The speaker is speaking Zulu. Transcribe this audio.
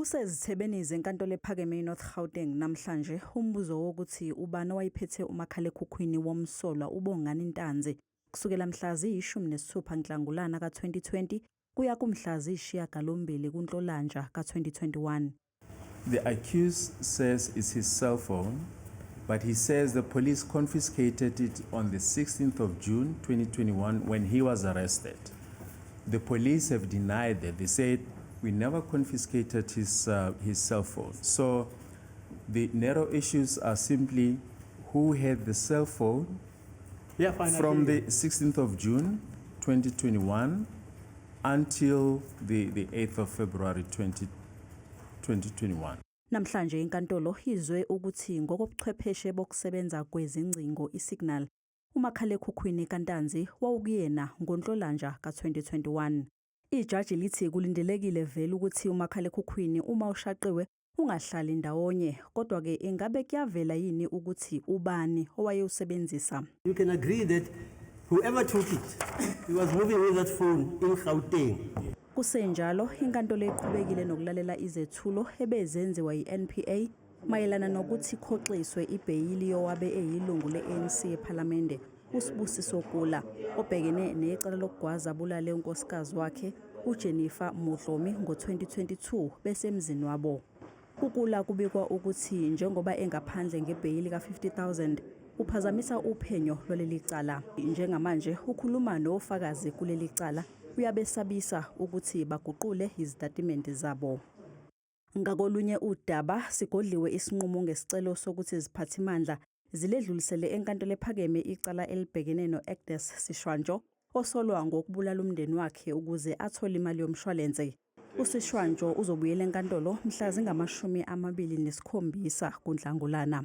Ubusezithebeni zenkantolo ephakeme iNorth Gauteng namhlanje umbuzo wokuthi ubani owayephethe umakhalekhukhwini womsolwa uBongani Ntanzi kusukela mhla ziyi-16 Nhlangulana ka-2020 kuya kumhla ziyi-8 kuNhlolanja ka-2021. The accused says it's his cell phone, but he says the police confiscated it on the 16th of June 2021 when he was arrested. The police have denied that. They said we never confiscated his cell phone. So the narrow issues are simply who had the cell phone Yeah, fine. I from hear the 16th of June 2021 until the 8th of February 2021. Namhlanje inkantolo izwe ukuthi ngokobuchwepheshe bokusebenza kwezingcingo isignal umakhalekhukhwini kaNtanzi wawukuyena ngoNhlolanja ka-2021. Ijaji lithi kulindelekile vele ukuthi umakhalekhukhwini uma ushaqiwe ungahlali ndawonye, kodwa-ke ingabe kuyavela yini ukuthi ubani owayewusebenzisa. You can agree that whoever took it, he was moving with that phone in Gauteng. Kusenjalo, inkantolo iqhubekile nokulalela izethulo ebezenziwa yi-NPA mayelana nokuthi khoxiswe ibheyili yowabe eyilungu le-ANC ePhalamende uSibusiso Kula, obhekene necala lokugwaza abulale unkosikazi wakhe uJennifer Mutlomi ngo-2022 besemzini wabo. UKula kubikwa ukuthi njengoba engaphandle ngebheyili ka-50,000 uphazamisa uphenyo lwaleli cala. Njengamanje ukhuluma nofakazi kuleli cala, uyabesabisa ukuthi baguqule izitatimende zabo. Ngakolunye udaba, sigodliwe isinqumo ngesicelo sokuthi iziphathimandla ziledlulisele enkantolo ephakeme icala elibhekene no-Agnes Sishwanjo, osolwa ngokubulala umndeni wakhe ukuze athole imali yomshwalense. USishwanjo uzobuyela enkantolo mhla zingama-27 kuNhlangulana.